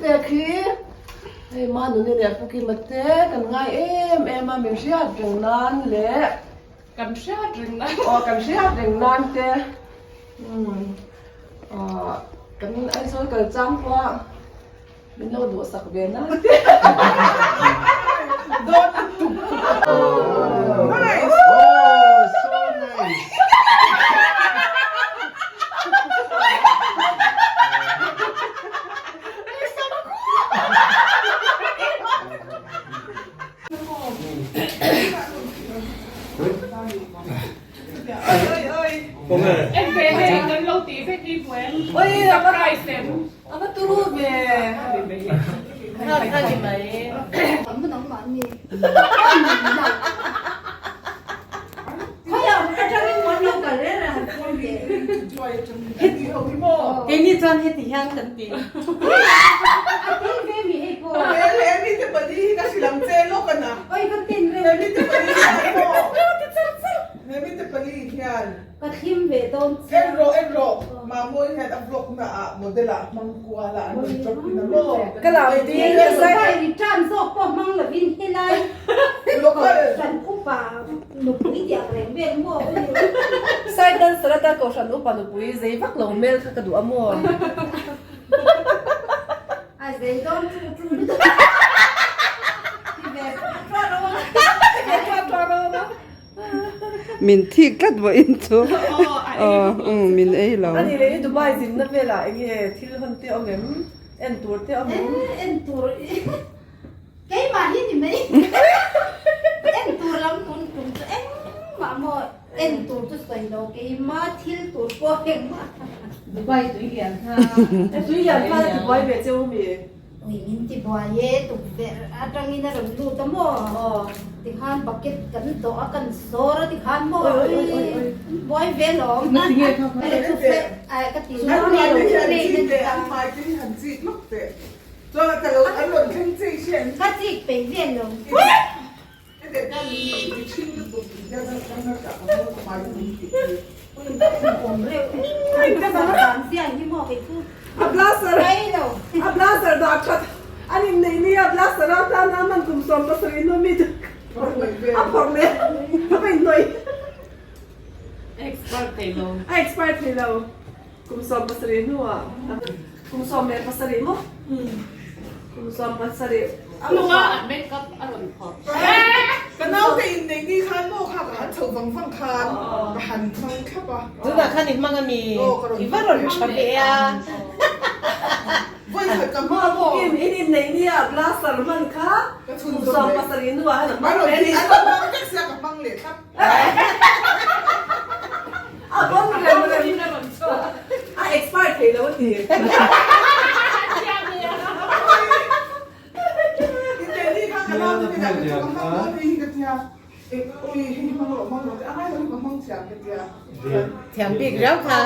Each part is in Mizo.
Pek hi hei Manuni leh Pu Kima te kan ngai em em a, min hriat reng nan leh Kan hriat reng nan aw kan hriat reng nan te umm ah kan Aizawl kal chang pawh a min lo duhsak ve nan te Dawn a tuk Nice! Oh, so nice! Keini chuan heti hian kan ti. Ka lam ding ka zai. Sai dancer atan kohhran upa nupui zei vak lo hmel kha ka duh a maw? Min thik tlat vawiin chu aw min ei lo. Ani leh i Dubai zinna velah eng nge thil hawn te awm em? En tur te awm em? En tur keimah hi ni mai en tur lam tun tum chu engmah maw en tur chu sawi lo keimah thil tur pawh engmah. Dubai tui lian kha. Tui lian kha a tibuai ve cheu mi? Ui min ti buai e, tukverh atangin a rawn lut a maw? Tikhan bucket kan dawh a kan sawr a tikhan maw? Ui buai ve lawm. Ka ti Ka chik peih vel lo. A blazer a blazer dah that an inneih nia blazer a tan a man kum 70 nu mi chu a phawrh leh a va inhnawih Expert thei lo. A expert thei lo kum 17 hnuah kum 17 maw kum 17 a hnunga make up a rawn phawrh. Ka naute inneih ni khan maw kha ka han chho vang vang khan ka han hmang thlap a. Tunah khan i hmang a mi? I va rawn tha ve a. Vawi khat ka hmang maw? Kim in inneih nia blaster hman kha kum 17 hnuah han hmang ve a ni. A rawn hmang vek sia ka hmang leh thlap. A bon rem rem a expire thei lo a ti. Thiam bik riau kha.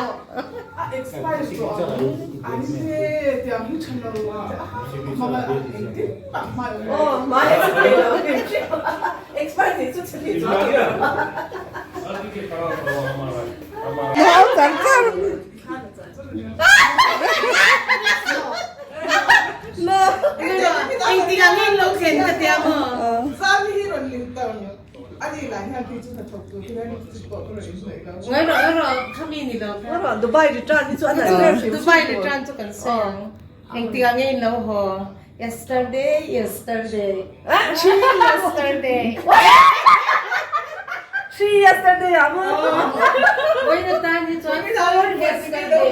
Nau char char. Dubai return hi chu a nalh ber hrim hrim. Dubai return chu kan sawi ang. Engtikah nge in lo haw? Yesterday, yesterday. Three yesterday. Three yesterday ah maw? Vawiin atan hi chuan four yesterday.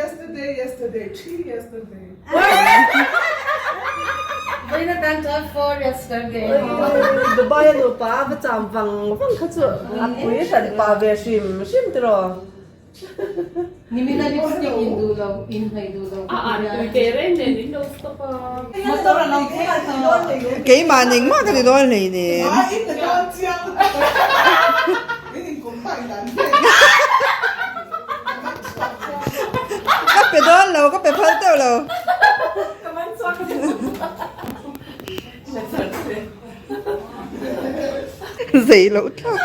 Yesterday, yesterday, three yesterday. Vawiin atan chuan four yesterday. Dubai a nupa a va cham vang vang kha chu a pui hran pa ve hrim hrim tiraw. Nimina lipstick in duh lo, in hnawih duh lo A an tui teh reng nen in lo stop a. Motor a lo thleng tawh. Keimah ning mah ka ti dawn hlei nen. Ka pe dawn lo, ka pe phal teuh lo. Zei loh thlak.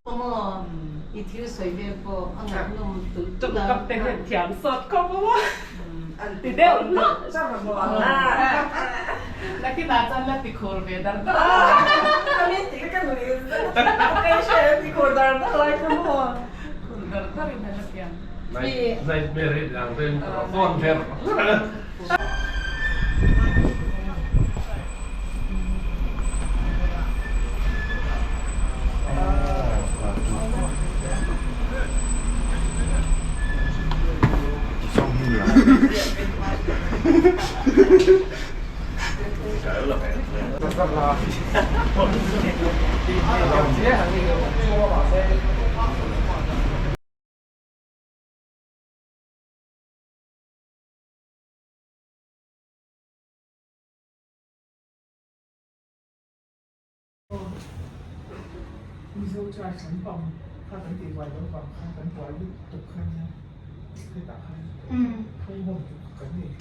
Maw? I thil sawi vel pawh a ngaihnawm tulh tulh a. Tawngkam te hian thiam sawt khawp a an ti deuh hlauh. Nakinah chuan la ti khur ve dar dar a. Ka min tih kha ka nui ka hre ti khur dar dar lai kha maw. Khur dar dar in a la piang. Nightmare hi ang deuhin ka rawn ver ver a. Mizo church an pang kha kan tih buai loh vang khan kan buai lutuk kha nia hetah khan phung hawm tuk kan nei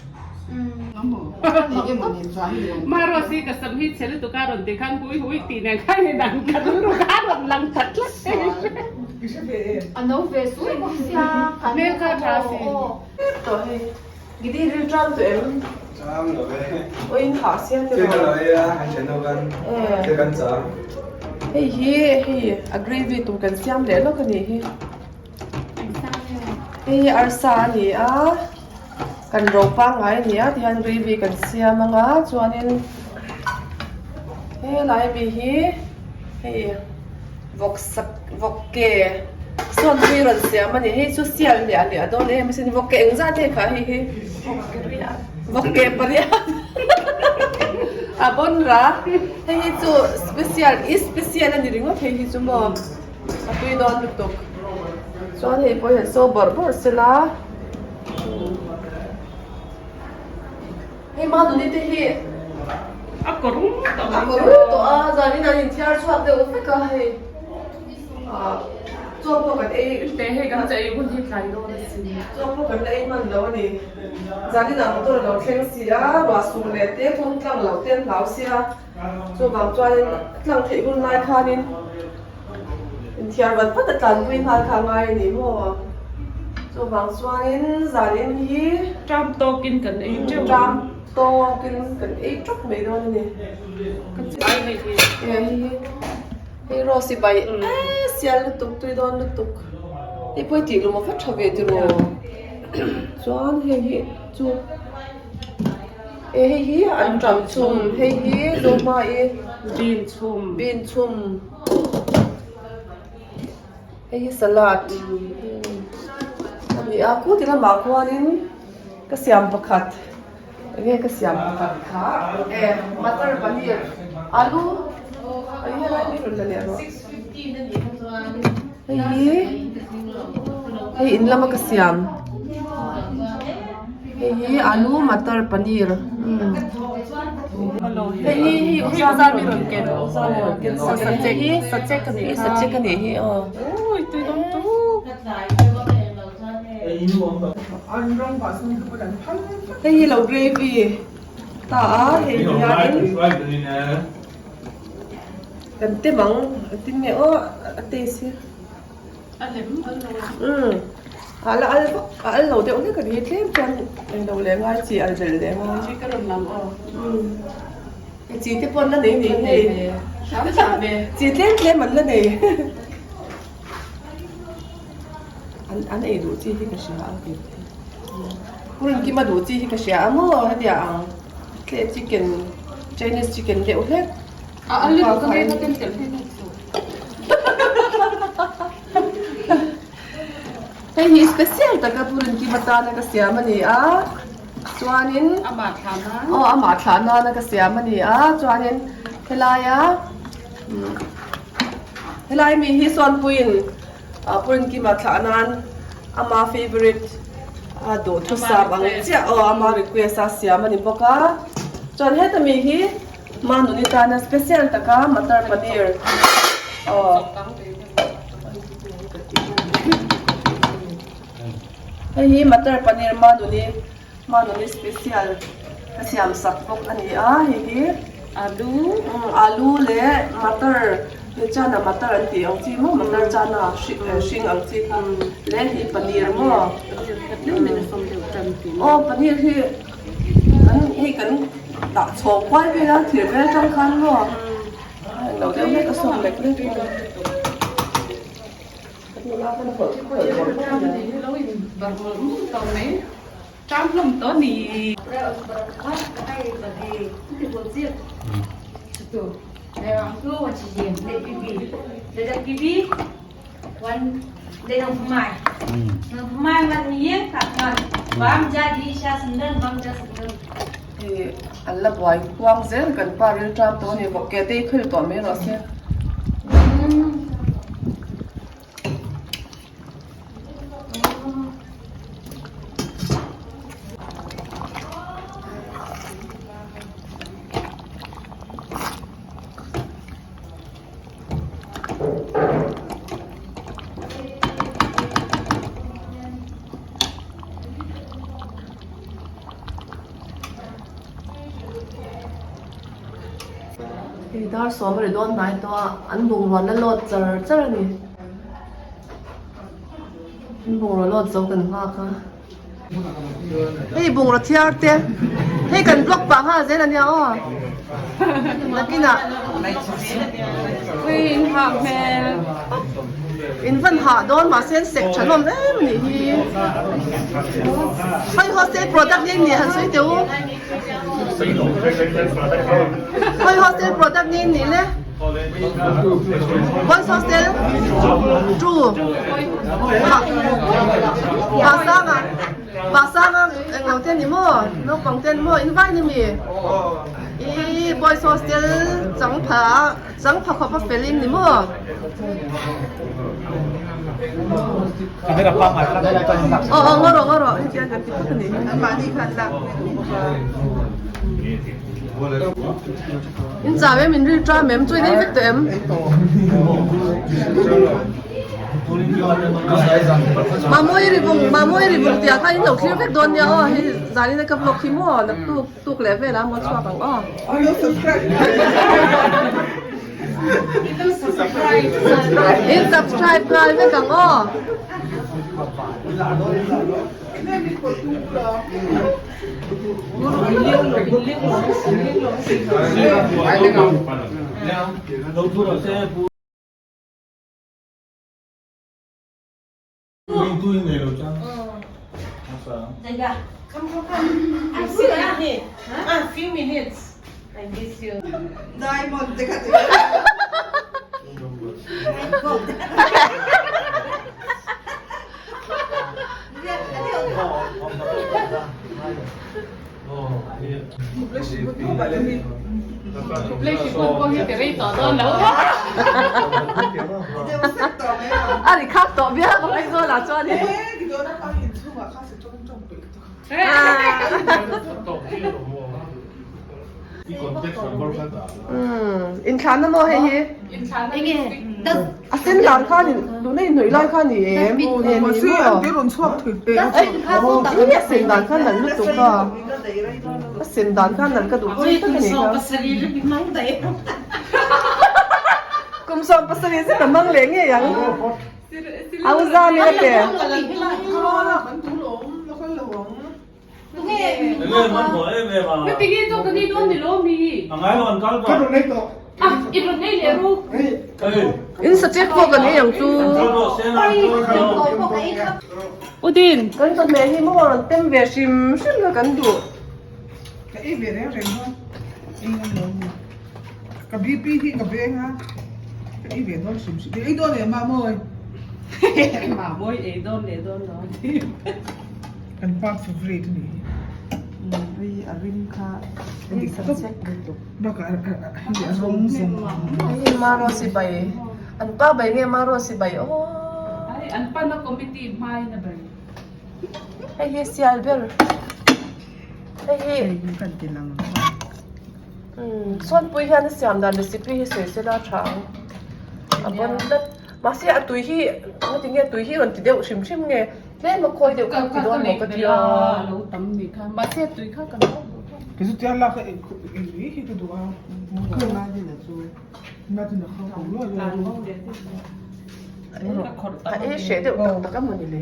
Marawh si ka sam hi chhe lutuk a rawn ti khan hui hui tih nen khan i dang ka rilru kha a rawn lang ta tlat hei. A no ve sui bawk sia Hmel kha tha si. Tawh hei. Gidi ril tram tu em? Tram lo e. Aw in hah sia te Che ka lo e a, han chen ho kan che kan chang. Hei hi hei a gravy tur kan siam leh lawk a nih hi. Hei hi arsa a ni a, kan ro pangngai a ni a tihian gravy kan siam ang a chuanin helai mi hi hei vawk sak vawk ke sawn pui rawn siam a ni hei chu sial hliah hliah dawn em asin vawk ke engzat nge kha hei hi vawk ke pariat a bawn ra hei hi chu special i special a ni ringawt hei hi chu maw a tui dawn lutuk chuan hei pawh hian so bawrh bawrh sela Hei Madhuri te hi a kawr tawh a kawr tawh a zanin an inthiar chhuak deuh vek a hei ah chaw pawh kan ei te hei kan chaw ei hun hi tlai dawn a sin chaw pawh kan la ei hman lo a ni zanin ah motor a lo thleng si a ruah sur leh te kawng tlang loh te an hlau sia chuvang chuanin tlang theih hun lai khanin inthiar vat vat a tlanpui nghal kha a ngai a ni maw chuvang chuanin zanin hi Ṭam tawkin kan ei ṭeuh. Ṭam tawkin kan ei ṭawk mai dawn a ni. Ka chi ai hei hi. E hei hi hei rose hi bai e sial lutuk tui dawn lutuk hei pawh hi tih lum a va ṭha ve tiraw chuan hei hi chu e hei hi an ṭam chhum hei hi zawma i bean chhum bean chhum Hei hi salad a ni a khuti lamah khuanin ka siam pakhat enge ka siam pakhat kha e matar paneer alu hei hi helai mi rawn la leh rawh hei hi hei in lama ka siam hei hi alu matar paneer Hei hi hei uzami rawn ken uzami rawn ken sachek hi sachek a nih sachek a nih hi aw ui tui dawn tuk hei hi lo gravy ta a hei hianin kan tem ang tin nge aw a taste hi. A lem al lo a. Umm a la al vak a al lo deuh hlek a ni tlem chuan englo leh ngai chi al belh leh ngai. Chi ka rawn lam aw. Umm chi te pawh an la nei nei hei. Hram hram e. Chi tlem tlem an la nei. An an ei duh chi hi ka hria a kei te. Purin kima duh chi hi ka hria a maw hetia ang tle chicken chinese chicken deuh hlek. A al lutuk a nge kha ten tel phei chu. Hei hi special taka Purin Kim atana ka siam a ni a, chuanin Amah thlah nan. Aw amah thlah nana ka siam a ni a, chuanin helaia helai mi hi Sawnpuiin Purin Kima thlah nan ama favourite a duhthusam ang chiah aw ama request a siam a ni bawk a, chuan heta mi hi Manuni tana special taka matar paneer aw hei hi matar paneer manuni manuni special ka siam sak bawk a ni a hei hi alu alu leh matar. Hei chana matar an tih ang chi maw matar chana hring ang chi kha leh hi paneer maw aw paneer hi kan hei kan dah chhawng kual vel a thir vel atang khan maw lo deuh hlek a sawm lek lek a kan nula khan a hawlh hawlh mai. Ṭang hlawm tawh ni. Hei an la buai kuang zel kan pa ril ṭam tawh a ni vawk ke te hi khel tawh mai rawh se. Hei dar sawm a ri dawn hnai tawh a an bungrua la load char char a ni. Bungraw load zo kan nghak a. Hei bungraw thiar te hei kan block pah nghal zel ania aw. Nakinah Ui in hah hmel. In van hah dawn mahse an sek tha hlawm em anih hi. Hei hostel product nge ni han sawi teh u. Hei hostel product nge ni le. Boys hostel 2 Vahsanga Vahsanga englo te ni maw naupang te ni maw in vai ni mi i boys hostel changpha changpha khawp a fel in ni maw. Aw aw ngaw rawh ngaw rawh hetiang kan ti phawt a ni. Anmahni khan lak In chau em in ril ṭam em chuan ei vek tawh em? Mamawii ri bung Mamawii ri bung tih ah khan in lo thlir vek dawn nia aw hei zanin a ka vlog hi maw naktuk tuk leh velah maw chhuak ang aw. In subscribe nghal vek ang aw. Diamond te kha ti. A ri khak tawh viau ang Aizawl ah chuan in. Inthlanna maw hei hi? A sen dan khan in tuna in hnawih lai khan ni em? Nge ni maw? Ih a sen dan khan nalh lutuk a. A sen dan khan nalh ka duh chi tak a ni kha. Kum 70 zet a hmang leh ngei ang. Auza mi a pe. In sachek pawh kan ei ang chu. Udin kan chawhmeh hi maw rawn tem ve hrim hrim kha kan duh. Ka ei ve reng reng a, ei ngam lo ni. Ka BP hi ka veng a, ka ei ve dawn hrim hrim. Ei dawn leh Mamawi. Mamawi ei dawn leh dawn lo a ti. Kan pa favorite a ni hi. Ui a rim kha a dik tawp lutuk. Bakah hei a rawng zawng. Hei Maro sipai an pa bai nge Maro sipai aw. Ai an pa na committee hmai na bai. Hei hi sial ber. Hei hi. Hei hi kan ti lang. Sawnpui hian a siam dan recipe hi sawi sela a tha ang. A bon tlat. Mahse a tui hi engati nge tui hi rawn ti deuh hrim hrim nge tlem a khawi deuh kha ti dawn maw ka ti a. A lo tam ni kha. Mahse tui kha kan lo duh tawk. Kei chu tia lak a ei hi ka duh a. A ei hreh deuh tak tak a maw ni le?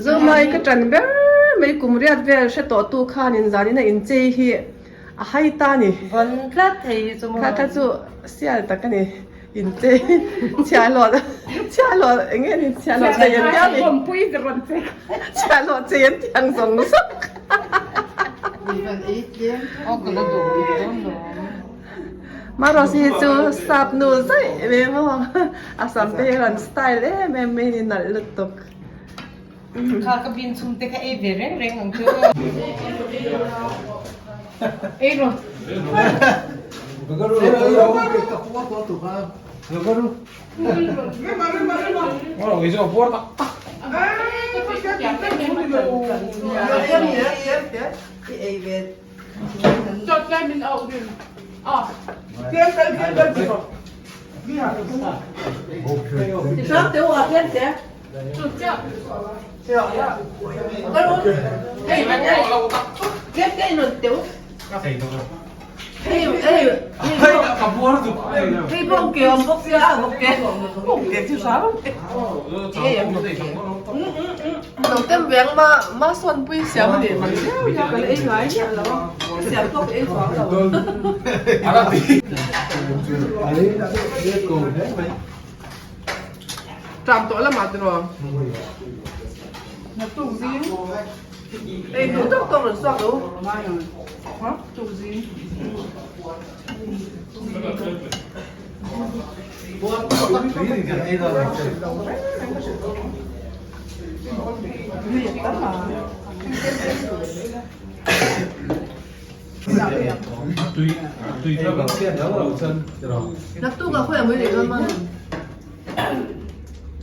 Zomai ka ṭan ber mai kum riat vel hre tawh tu khanin zanin a inchei hi a hai ta a ni. Kha kha chu sial tak a ni. Inchei chhiahhlawh chhiahhlawh eng nge ni chhiahhlawh chei an tia mi chhiahhlawh chei an ti ang zawng zawng Marosi hi chu sap nu zaih ve maw a sam te hi a rawn style em em mai ni nalh lutuk. Kha ka bin chhung te kha ei ve reng reng ang chu. Ei rawh. Tram tawh lamah tiraw? Naktuk zing ei duh tawk tawk rawn chhuak lo. Tuk zing. Naktuk ah khawi a mui leh dawn maw?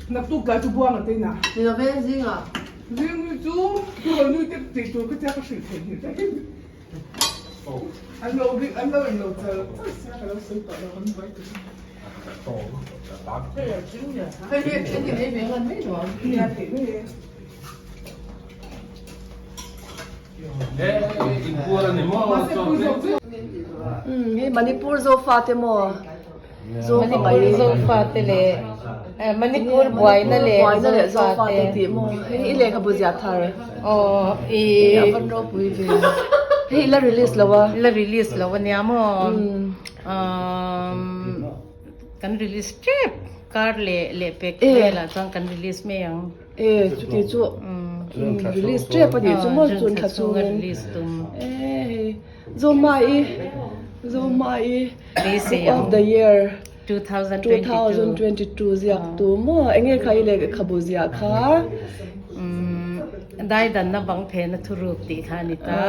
Naktuk tlai chu buang a te ina. Ni lo ve zing ah. Zing ni chu tu lo nui te tih tur ka tia ka hrilh theih hnih daih. An lo ri an lo englo chal chal sia ka lo sawi tawh lo kan buai tur. Hei hi then in ei ve ngan mai lo ang. Nia theih mai e. Hei Manipur Zofa te maw? Manipur Zofa te leh Manipur buaina leh Buaina leh Zofa te tih maw? Hei i lehkhabu ziah thar. Aw i A van ropui ve. Hei i la release lo a. La release lo ania maw? Kan release tep kar leh lehpek velah chuan kan release mai ang. E chuti chu release tep a nih chu maw chun thla chungin e hei Zomai Zomai book of the year 2022 ziak tu maw enge kha i lehkhabu ziah kha Daidanna bang phena thuruk tih kha a ni ta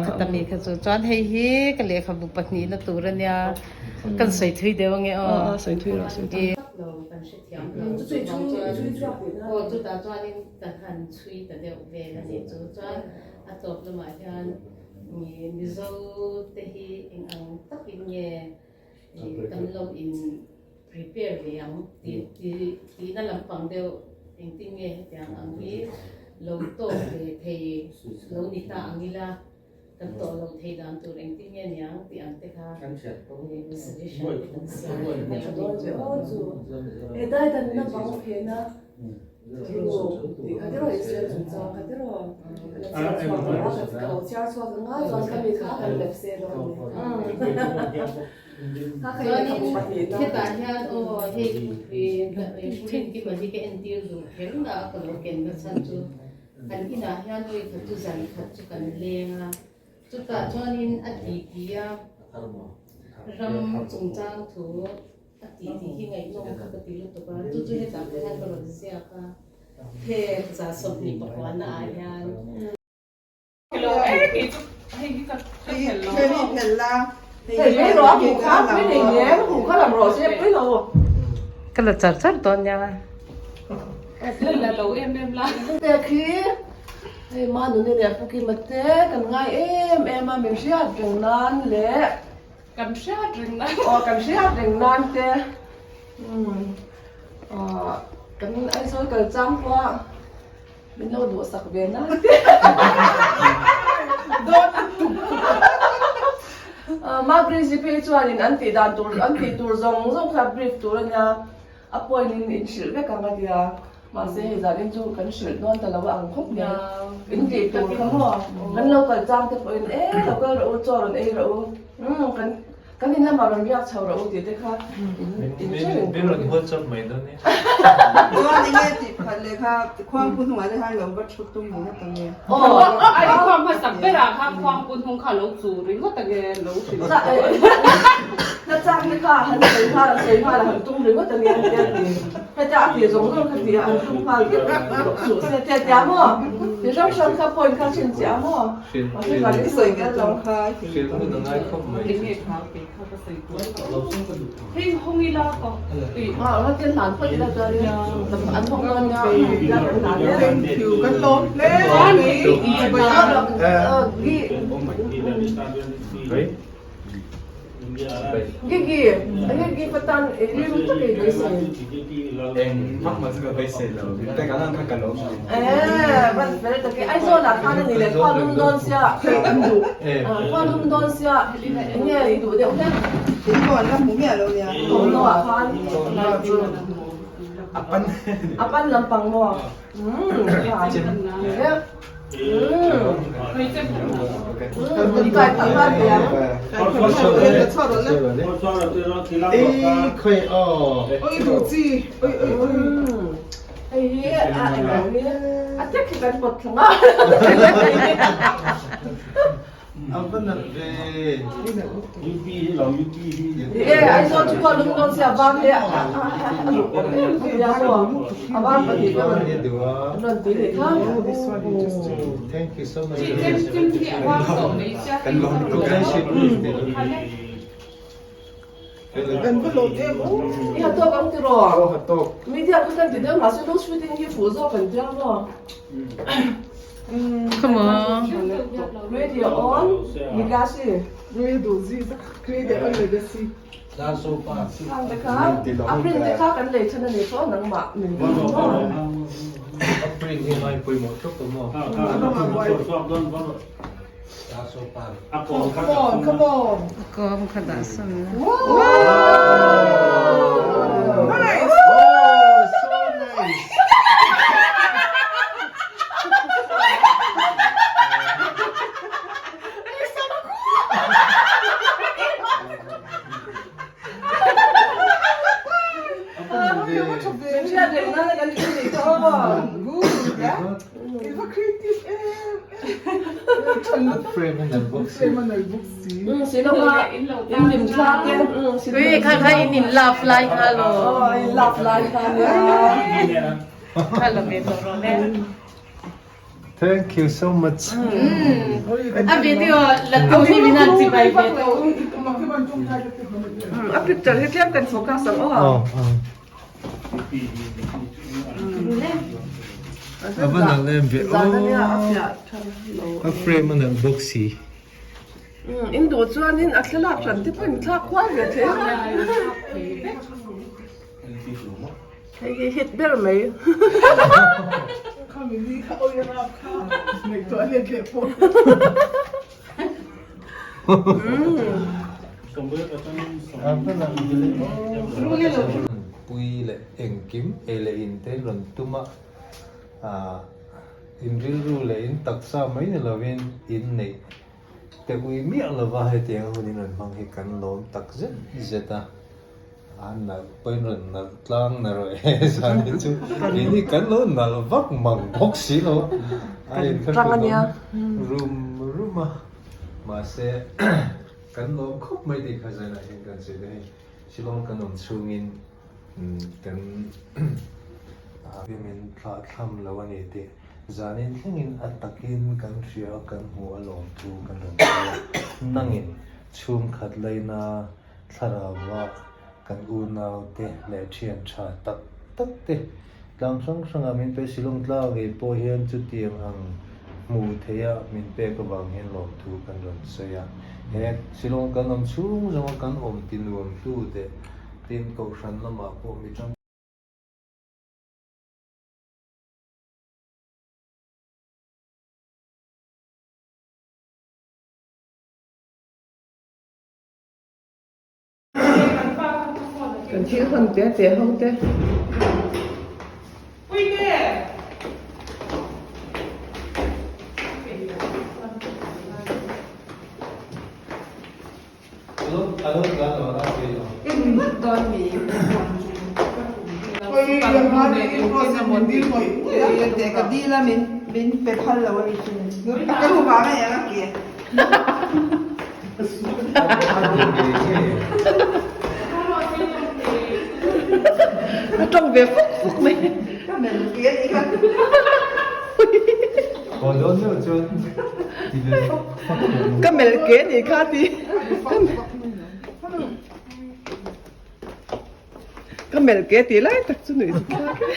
khata mi kha chu chuan hei hi ka lehkhabu pahnihna tur a nia kan sawi thui deuh ange aw sawi thui rawh sawi thui Aw chutah chuanin ka han chhui ta deuh vel a nih chu chuan a tawp lamah hian Mizo te hi eng ang takin nge kan lo in prepare ve ang tih tihna lampang deuh engtin nge hetiang ang hi lo tawk ve thei lo ni ta ang ila. Kan tawh loh thei dan tur engtin nge niang tih ang te kha suggestion te kan siam a tha dawn che aw chu he daidanna bang phena thuruk tih kha tiraw Israel chungchang kha tiraw ka la chhiar chhuak lo a ka lo chhiar chhuak anga chuan kha mi kha kan lep se dawn ani kha kha i lehkhabu pahnihna Hetah hian aw hei rin kima hi ka entir duh kher na a ka lo ken na chhan chu Kan inah hian vawi khat chu zan khat chu kan leng a, chutah chuanin a titi a, ram chungchang thu a titi hi ngaihnawm kha ka ti lutuk a, chu chu hetah pawh hian ka rawn ziak a, phek za 24 na ah hian. Ka la char char dawn nia. Hei Manuni leh Pu Kima te kan ngai em em a min hriat reng nan leh Kan hriat reng nan aw kan hriat reng nan te umm aw. Kan Aizawl kal chang pawh a min lo duhsak ve nan te dawn tuk Margaret-i phei chuanin an tih dan tur an tih tur zawng zawng kha brief tur a nia a point in in hrilh vek ang a tia mahse hei zanin chu kan hrilh dawn ta lo a ang khawp mai in tih tur kha maw kan lo kal chang te pawhin e lo kal rawh u chaw rawn ei rawh u umm kan Kan in lamah rawn riak chho rawh u tih te kha in hre reng Min rawn huat chawp mai dawn nia. Chuan enge tih phat leh kha khuangpu hnungah te khan lo va thu tum mai ngawt ang e. Ai khuang hmasak berah khan khuangpu hnung kha lo chu ringawt ang e lo hrilh Na chak te kha han sawi nghal sawi nghal a han tum ringawt ang e an tia ti. Heta a tih zawng zawng kha ti a an tum nghal vek suh se tia tia maw? Ti hrang hrang kha point kha chhin chiah maw? A pan lampang maw? I ha tawk ang tiraw? Media chu kan ti deuh mahse no shooting hi fuh zawk kan tia maw? Come on. Radio on Legacy. Khang te kha a print te kha kan lei than a ni tawh nangmah min ti maw? A print hi ngai pawimawh tluk a maw? Come on, come on. Kawm kha dah san la. Nice. Oh, so nice. Min hriat reng nana kan ti nih kha aw. Good, yeah. I va creative em. Frame a nalh bawk si. Frame a nalh bawk si. Silawng a in lim thla te. Ui kha kha in in love lai kha lo. Aw in love lai kha nia. Kha lo ve tawh rawh le. Thank you so much. A video la tu hi min han chibai ve tawh. A picture hi tlem kan focus ang aw. Aw aw. A va nalh em ve aw. A frame a nalh bawk si. In duh chuanin a thlalak hran te pawh in thlak kual ve thei a. Hei hi hit ber mai. Khami ni kha oi rap kha ngaihtuah let leh pawh. Pui leh engkim ei leh in te rawn tum a, ah in rilru leh in taksa mai ni lovin in neih te ui miah lova hetiang hun in rawn hmang hi kan lawm tak zet zet a. A nalh pawhin rawn nalh tlang na rawh e zan hi chu keini kan lo nalh vak mang bawk si lo a in kha hrun awm rum rum a mahse kan lawm khawp mai tih kha zanah hian kan sawi dawn hei Shillong kan awm chhungin kan min thlah thlam lo a ni tih zanin thlengin a takin kan hria a kan hmu a lawm thu kan rawn sawi a nangin chhungkhat laina Thlarauva kan unaute leh thian tha tak tak te tlang hrang hrangah min pe Shillong tlang ngei pawh hian chutiang ang hmuh theia min pek avang hian lawmthu kan rawn sawi a. He Shillong kan awm chhung zawnga kan awm ti nuam hlu teh tin Kohhran lamah pawh mi tang. Kan thil hawn te te ho te. Ka dil a min min pe phal lo a ni chu. Ka ru vang a eng a ke. A tawng ve fuk fuk mai. Ka mel ke a ni kha. Ka mel ke a ni kha ti. Ka mel ke tih lai tak chu nuih thlak e.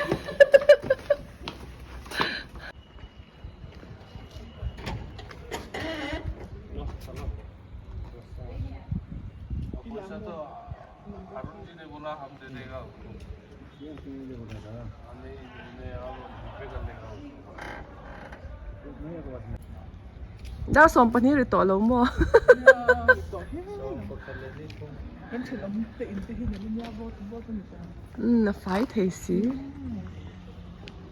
Dar 12 ri tawh lo maw? Umm a fai thei si.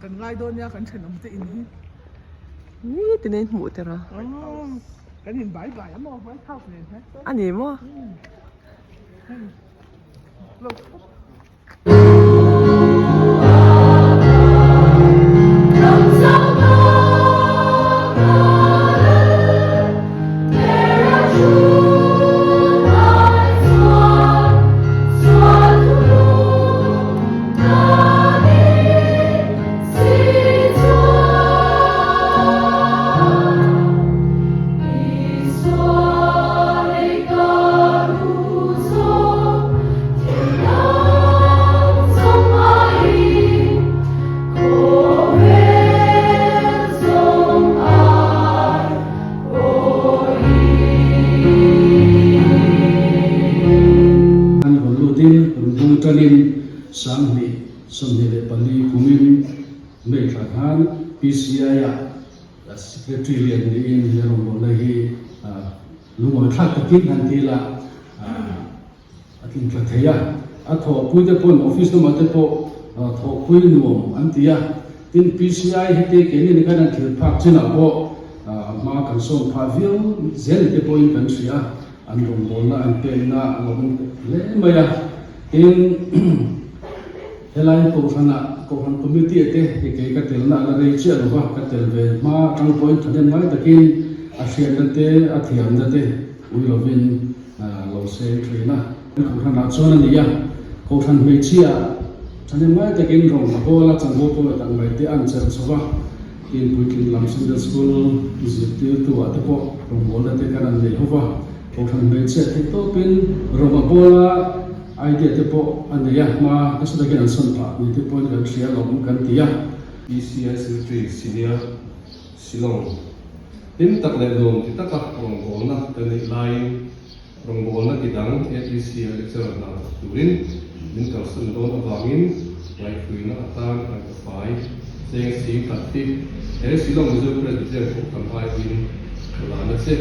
Kan ngai dawn nia kan thenawm te in hi. Ni tin a inhmuh tir a. Kan in bai bai a maw White House nen hian. A ni maw? An rawn lutin rawn bung tanin 2024 kumin May thla khan PCI-ah Secretary lian niin he rawngbawlna hi lungawi thlak takin han ti ila a tlingthla thei a. A thawhpui te pawn office lamah te pawh thawhpui nuam an ti a. Tin, PCI heti keini ni khan an thil phak chinah pawh hma kan sawn phah viau zel ni te pawhin kan hria a, an rawngbawlna an pekna a lo awm hle mai a. Tin, helai kohhranah kohhran committee te hi kei ka telna a la rei chiah lo va, ka tel ve hma atang pawhin thahnem ngai takin a hriatna te a thiamna te ui lovin lo seng thin a. Kohhranah chuan a ni a, kohhran hmeichhia thahnem ngai takin rawng a bawl a, chanvo pawh dang mai te an chelh chho va, tin puitling lam Sunday School zirtirtu ah te pawh rawngbawlna te kan an nei ho va, kohhran hmeichhia theih tawpin rawng a bawl a, idea te pawh a nei a, hma nasa takin an sawn phah ni te pawhin kan hria alawm kan ti a. PCI Secretary Senior Shillong hlim tak leh nuam ti taka rawngbawlna kan neih laiin rawngbawlna ti dang ATC a lecturer hna thawk turin min kalsan dawn avangin ngaihhruina atan kan ka fai cheng sing khat hi he Shillong Mizo Presbyterian Kohhran aiawhin ka la na che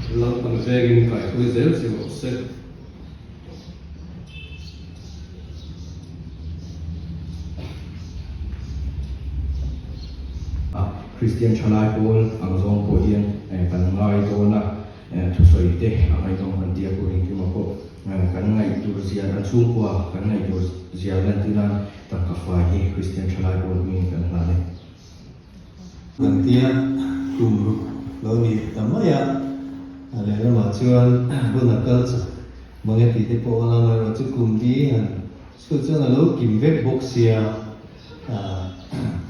Lalpan vengin kaihruai zel che rawh se. A Kristian thalai pawl ang zawng pawh hian kan ngai dawn a, thusawi te a ngaihnawm kan tia pawh engkima pawh kan ngaih tur zia kan chhungkua kan ngaih tur zia lantir nan tangka fai hi Kristian thalai pawl hmingin kan hlan e. Kan tia kum ruk lo ni ta mai a, a lehlamah chuan hun a kal chak mange tih te pawh a la ngaih chu kum bi han chhut chuan a lo kim vek bawk sia,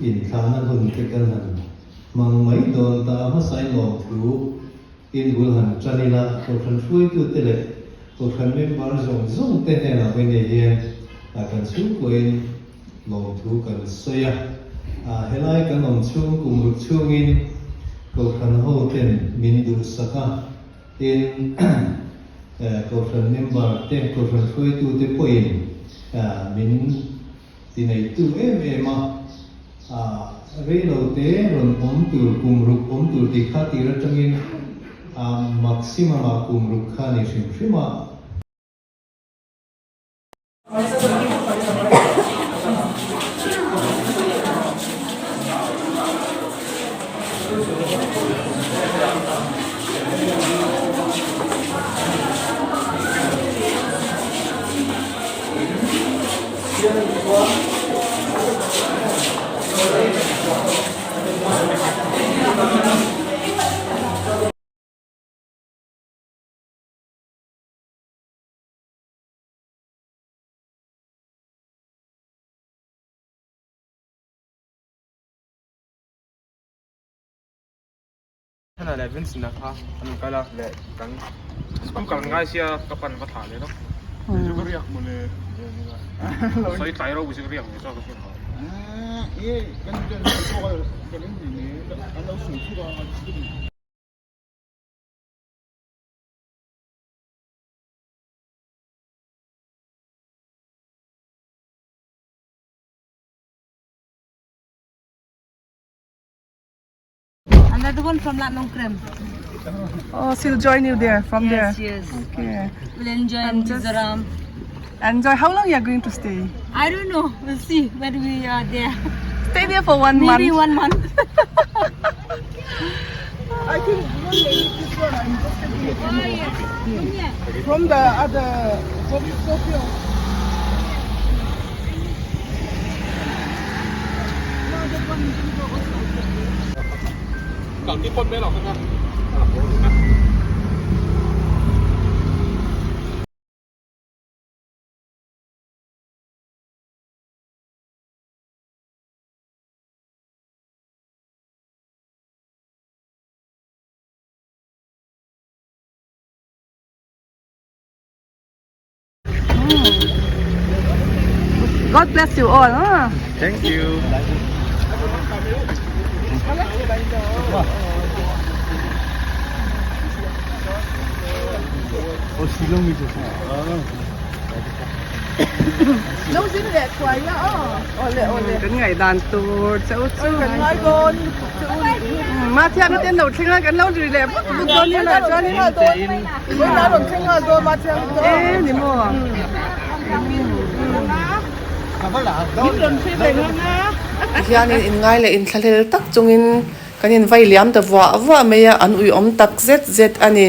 inthlahna hun te kan han hmang mai dawn ta a hmasain lawmthu in bul han tan ila kohhran hruaitute leh kohhran member zawng zawng te hnenah vawiin hian kan chhungkuain Lawmthu kan sawi a, helai kan awm chhung kum ruk chhungin Kohhran ho ten min duhsak a, tin Kohhran member te, Kohhran hruaitu te pawhin min ti neitu em em a, reilo te rawn awm tur kum ruk awm tur tih kha tir atangin maximum ah kum ruk kha ni hrim hrim a. Thana leh Vincent-a kha an kal a leh kan school kal ngai sia ka pan va thlah leh lawk. Chu ka riak mawle. Sawi tlai ro chu ka riak ve chuan ka hria. E kan kan pawh ka ring ni ne an lo sawi thut a. Another one from Nongkrem. Oh, she'll join you there from yes, there. Yes, Okay. We'll enjoy And just- Mizoram. Enjoy. How long you are going to stay? I don't know. We'll see when we are there. Stay there for one Maybe month. one month. I think one lady, this one I'm just taking it from the other from Sophia. Kal ti pawn mai lo kha. God bless you all. Huh? Thank you. Lo zin leh thuai la aw. Awle awle. Kan ngaih dan tur che u chu. Kan ngai dawn lutuk che u ni. Mathiam te an lo thleng a kan lo ri leh vut vut dawn nia lah chuan in. Vawiin a rawn thleng nghal dawn Mathiam te. E ni maw. Min rawn hrih ve ngang a. Tihianin inngai leh inthlahlel tak chungin kan invai liam ta vuah vuah mai a, an uiawm tak zet zet a ni.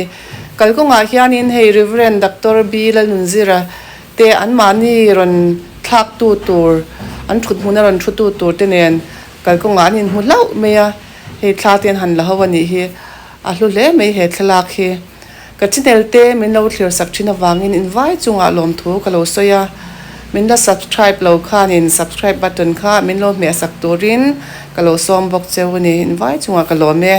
Kalkawngah hianin hei Reverend Doctor B Lalnunzira te anmahni rawn thlaktu tur, an thut hmuna rawn thutu tur te nen kalkawngah an inhmu hlauh mai a, hei thla te an han la ho a nih hi a hlu hle mai he thlalak hi. Ka channel te min lo thlir sak thin avangin invai chungah lawmthu ka lo sawi a, min la subscribe lo khanin subscribe button kha min lo hmeh sak turin ka lo sawm bawk cheu a ni, invai chungah ka lawm e.